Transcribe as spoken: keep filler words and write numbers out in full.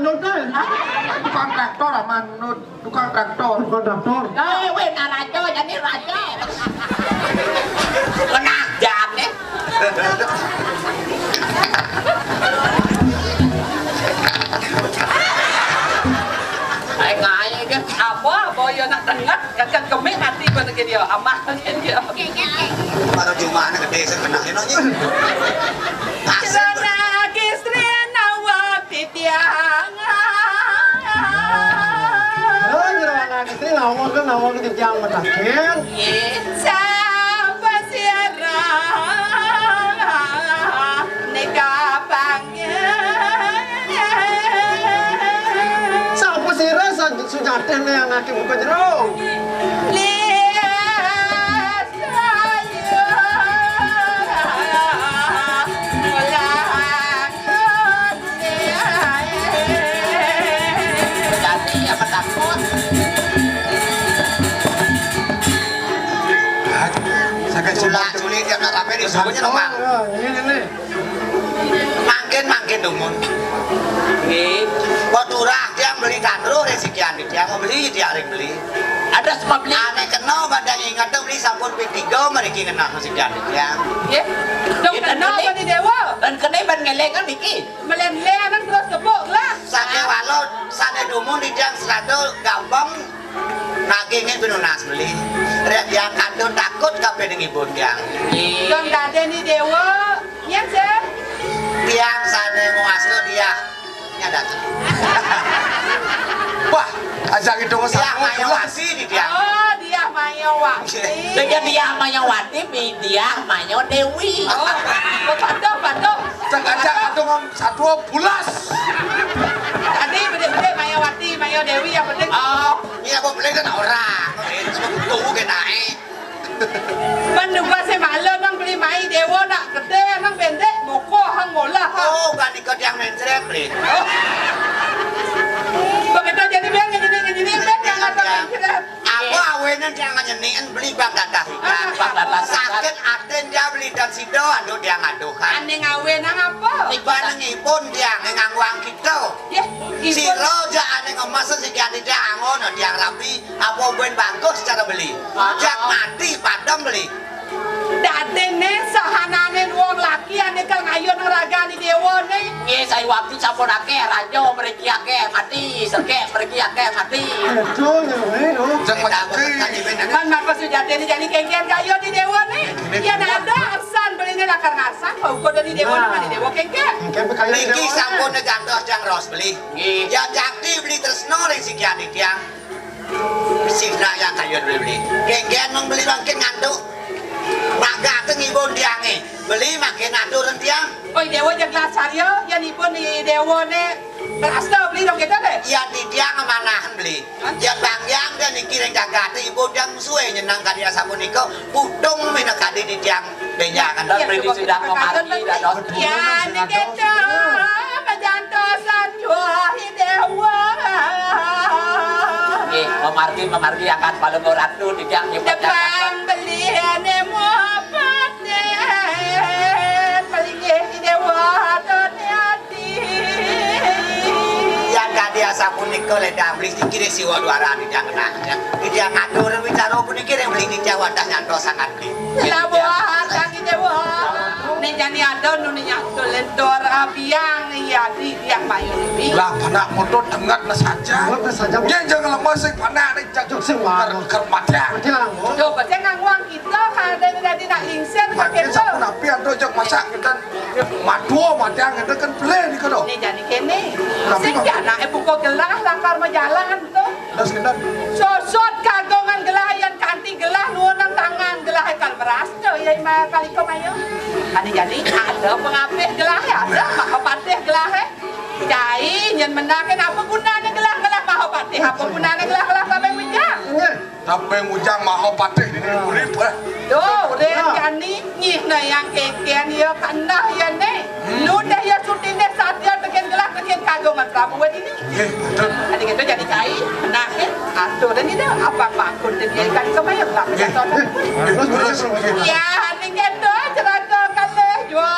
Tukang traktor, aman, Nud. Tukang traktor. Tukang traktor. Eh, weh, nak raja, jadi raja. Kena jam nih. Ai ngai ke, apa, apa ya nak dengar, kan kemik mati pada ke dia, amah ke dia. Para jumah nak gede sebenarnya nonyi. Asik. Istri nawa titiang. Oh, jero anak istri nawon kan nawon titiang mataken. Sapa sira nika panggih? Sapa sira sa-, sujatine anake buka jero? Lias ayu. Jadi apa takut? Sakai tulak sulit dia nak sampai di subuhnya dong, Bang. Ini, ini. Mangkin, mangkin dumun. Nggih. Kok turah tiang beli katruh rezeki anu tiang mau beli tiang ring beli. Ada sebab beli. Ane kena badang ingat tu beli sampun P tiga mereka kena rezeki anu tiang. Nggih. Dong kena apa di dewa? Dan kena ban ngelengan niki. Melen-len terus gebuk lah. Saking walau sane dumun di tiang serada gampang nagingnya pinunas beli. Rek tiang kantun takut kabeh ning ibun tiang. Don dade ni dewa. Yen sih. Tiang sane muasno dia. Nyadat. Wah, aja gitu. Tiang mayo wasi di tiang. Oh, dia mayo wasi. Sehingga dia mayo wati, pi-, dia mayo dewi. Oh, patuh, patuh. Cek aja kadung satwa bulas. Tadi bede-bede mayo wati, mayo dewi yang penting. Oh, iya, apa boleh kan orang. Itu tuh kena eh. Menduga si malam nang beli mai dewa nak gede, nang pendek, moko hang mola, ha. Oh, kan ikut yang mencret, Bli. Oh. Begitu jadi biar ngejini, ngejini, biar yang ada mencret. Apa awene yang ngejeniin beli bang dadah ikan. Ah, bang dadah ikan. Sakit aten dia beli dan sido, aduh dia ngaduhan. Ane ngawe nang apa? Bareng ipun dia ngangwang kita. Ya, ipun. Sira aja ane ngemes sing ati dia angon, dia rapi. Apa ben bagus cara beli? Ah. Jak mati padam beli. Dadene sahanane wong laki ane kal ngayon ragane dewane. Nggih, sai waktu sampun akeh, raja mriki akeh, mati, sekek mriki akeh, mati. Betul, ya, betul. Jangan mati. Kan napa sujatine jani kengken kayo di dewane? Yen ada arsan beline lakar ngarsan, kok uko dari dewane mani dewa kengken. Niki sampun gantos jang ros beli. Nggih. Ya jakti beli tresno ring siki ati tiang. Sing nak yang kayu beli-beli. Genggen mong beli mangkin ngantuk. Magate ngibun tiange. Beli mangkin atur tiang. Oi, dewa jeg lasarya, yen ipun di dewane. Rasta beli dong kita deh. Yen di tiang manahan beli. Hah? Yen bang yang dan iki ring jagate ibu tiang suwe nyenang kadi asapunika. Putung minakadi di tiang. Benjangan. Iya, beli coba sudah kita mengerti, katakan, dados. Ya, ini kita. Majantosan juahi dewa. Nggih, mamargi, mamargi akan Palungguh Ratu, tidak nyebut. Tepang beli ane mau paten, beli nggih dewa, done ati. Yang kadi asapunika ledang beli dikire siwa duaran di jangan. Tidak ngatur bicara puniki ring beli di Jawa dah nyantos sangat beli. Labuhan kaki dewa. Ning jani ada nu ning nyatul lentor abiang iya di dia mayu ni. Lah panak motor tengat na saja. Tengat na saja. Yen jangan lemah sing panak ning jak sing wah. Ker matiang. Matiang. Yo, pasti ngangwang kita kada dadi nak lingsir. Makin pakai sampun api antuk jak masak kita. Madua matiang kita kan beli ni kono. Ning jani kene. Tapi sing anake buka gelah lakar majalan to. Terus kita. Sosot kagongan gelah yang kanti gelah nuwun nang tangan gelah kal meras to ya ima kaliko mayo. Ane jani ada pengapih gelah ya, ada Mahapatih gelah. Cai nyen menake apa gunane gelah-gelah Mahapatih? Apa gunane gelah-gelah sampai mujang? Sampai mujang Mahapatih di urip, eh. Duh, ren jani nyih na yang keken ya kanah ya ne. Lu deh ya sutine satya teken gelah teken kagongan Prabu ini. Nggih, betul. Tadi kita jadi cai, nah, eh, atur dan ini apa bakun dan dia kan kebayang lah. Nggih. Terus, terus, nggih. Ya, ning keto cerita kalih jua.